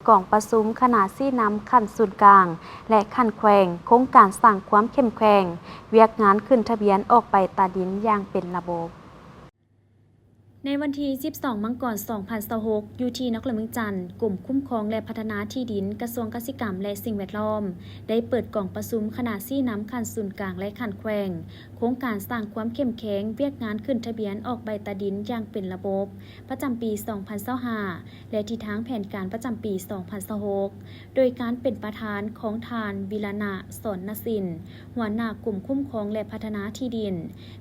ກອງປະຊຸມຄະນະຊີ້ນຳຂັ້ນສູນກາງ ແລະ ຂັ້ນແຂວງ ໂຄງການສ້າງຄວາມເຂັ້ມແຂງ, ວຽກງານຂຶ້ນທະບຽນອອກໃບຕາດິນຢ່າງເປັນລະບົບ. ໃນວັນທີສິບສອງ ມັງກອນ ສອງພັນຊາວຫົກ ຢູ່ທີ່ນະຄອນຫຼວງວຽງຈັນ, ກົມຄຸ້ມຄອງ ແລະ ພັດທະນາທີ່ດິນ ກະຊວງກະສິກຳ ແລະ ສິ່ງແວດລ້ອມ ໄດ້ເປີດກອງປະຊຸມຄະນະຊີ້ນຳຂັ້ນສູນກາງ ແລະ ຂັ້ນແຂວງ ໂຄງການສ້າງຄວາມເຂັ້ມແຂງ, ວຽກງານຂຶ້ນທະບຽນອອກໃບຕາດິນຢ່າງເປັນລະບົບ ປະຈຳປີ ສອງພັນຊາວຫ້າ ແລະ ທິດທາງແຜນການປະຈຳປີ ສອງພັນຊາວຫົກ ໂດຍການເປັນປະທານຂອງທ່ານ ວິລະນະ ສອນນະສິນ ຫົວໜ້າກົມຄຸ້ມຄອງ ແລະ ພັດທະນາທີ່ດິນ,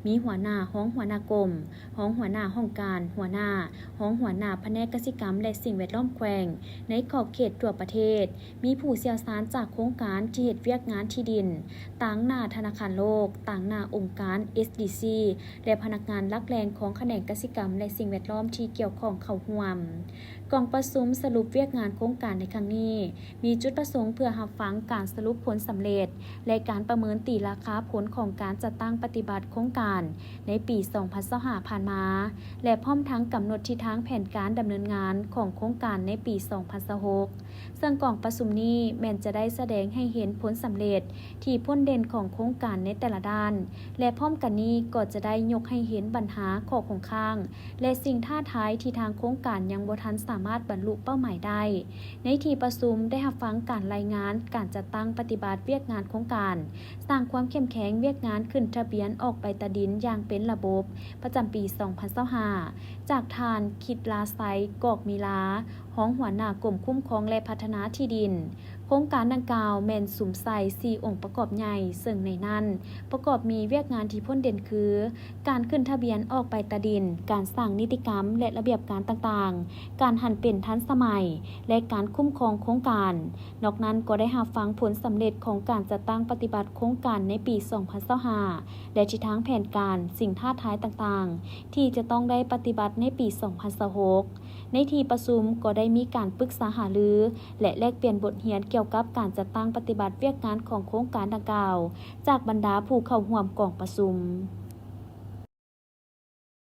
ມີຫົວໜ້າ, ຮອງຫົວໜ້າກົມ, ຮອງຫົວໜ້າຫ້ອງການ, ຫົວໜ້າ, ຮອງຫົວໜ້າພະແນກກະສິກຳ ແລະ ສິ່ງແວດລ້ອມແຂວງ ໃນຂອບເຂດທົ່ວປະເທດ, ມີຜູ້ຊ່ຽວຊານຈາກໂຄງການທີ່ເຮັດວຽກງານທີ່ດິນ ຕາງໜ້າທະນາຄານໂລກ, ຕາງໜ້າອົງການ ເອສດີຊີ ແລະ ພະນັກງານຫຼັກແຫຼ່ງຂອງຂະແໜງກະສິກຳ ແລະ ສິ່ງແວດລ້ອມທີ່ກ່ຽວຂ້ອງເຂົ້າຮ່ວມ. ກອງປະຊຸມສະຫຼຸບວຽກງານໂຄງການໃນຄັ້ງນີ້ ມີຈຸດປະສົງເພື່ອຮັບຟັງການສະຫຼຸບຜົນສຳເລັດ ແລະ ການປະເມີນຕີລາຄາຜົນຂອງການຈັດຕັ້ງປະຕິບັດໂຄງການໃນປີ ສອງພັນຊາວຫ້າ ຜ່ານມາ ແລະ ພ້ອມທັງກຳນົດທິດທາງແຜນການດຳເນີນງານຂອງໂຄງການໃນປີ ສອງພັນຊາວຫົກ ເຊິ່ງກອງປະຊຸມນີ້ແມ່ນຈະໄດ້ສະແດງໃຫ້ເຫັນຜົນສຳເລັດທີ່ພົ້ນເດັ່ນຂອງໂຄງການໃນແຕ່ລະດ້ານ ແລະ ພ້ອມກັນນີ້ກໍຈະໄດ້ຍົກໃຫ້ເຫັນບັນຫາ, ຂໍ້ຄົງຄ້າງ ແລະ ສິ່ງທ້າທາຍທີ່ທາງໂຄງການຍັງບໍ່ທັນສາມາດບັນລຸເປົ້າໝາຍໄດ້ ໃນທີ່ປະຊຸມໄດ້ຮັບຟັງການລາຍງານການຈັດຕັ້ງປະຕິບັດວຽກງານໂຄງການ ສ້າງຄວາມເຂັ້ມແຂງວຽກງານຂຶ້ນທະບຽນອອກໃບຕາດິນຢ່າງເປັນລະບົບ ປະຈຳປີ ສອງພັນຊາວຫ້າ ຈາກທ່ານ ຄິດລາໄຊ ກອກມີລາ ຮອງຫົວໜ້າກົມຄຸ້ມຄອງ ແລະ ພັດທະນາທີ່ດິນ. ໂຄງການດັ່ງກ່າວແມ່ນສຸມໃສ່ສີ່ອົງປະກອບໃຫຍ່, ເຊິ່ງໃນນັ້ນປະກອບມີວຽກງານທີ່ພົ້ນເດັ່ນຄື ການຂຶ້ນທະບຽນອອກໃບຕາດິນ, ການສ້າງນິຕິກຳ ແລະ ລະບຽບການຕ່າງໆ, ການຫັນເປັນທັນສະໄໝ ແລະ ການຄຸ້ມຄອງໂຄງການ. ນອກນັ້ນກໍໄດ້ຮັບຟັງຜົນສຳເລັດຂອງການຈັດຕັ້ງປະຕິບັດໂຄງການໃນປີ ສອງພັນຊາວຫ້າ ແລະ ທິດທາງແຜນການ, ສິ່ງທ້າທາຍຕ່າງໆ ທີ່ຈະຕ້ອງໄດ້ປະຕິບັດໃນປີ ສອງພັນຊາວຫົກ. ໃນທີ່ປະຊຸມກໍໄດ້ມີການປຶກສາຫາລື ແລະ ແລກປ່ຽນບົດຮຽນກ່ຽວກັບການຈັດຕັ້ງປະຕິບັດວຽກງານຂອງໂຄງການດັ່ງກ່າວ ຈາກບັນດາຜູ້ເຂົ້າຮ່ວມກອງປະຊຸມ.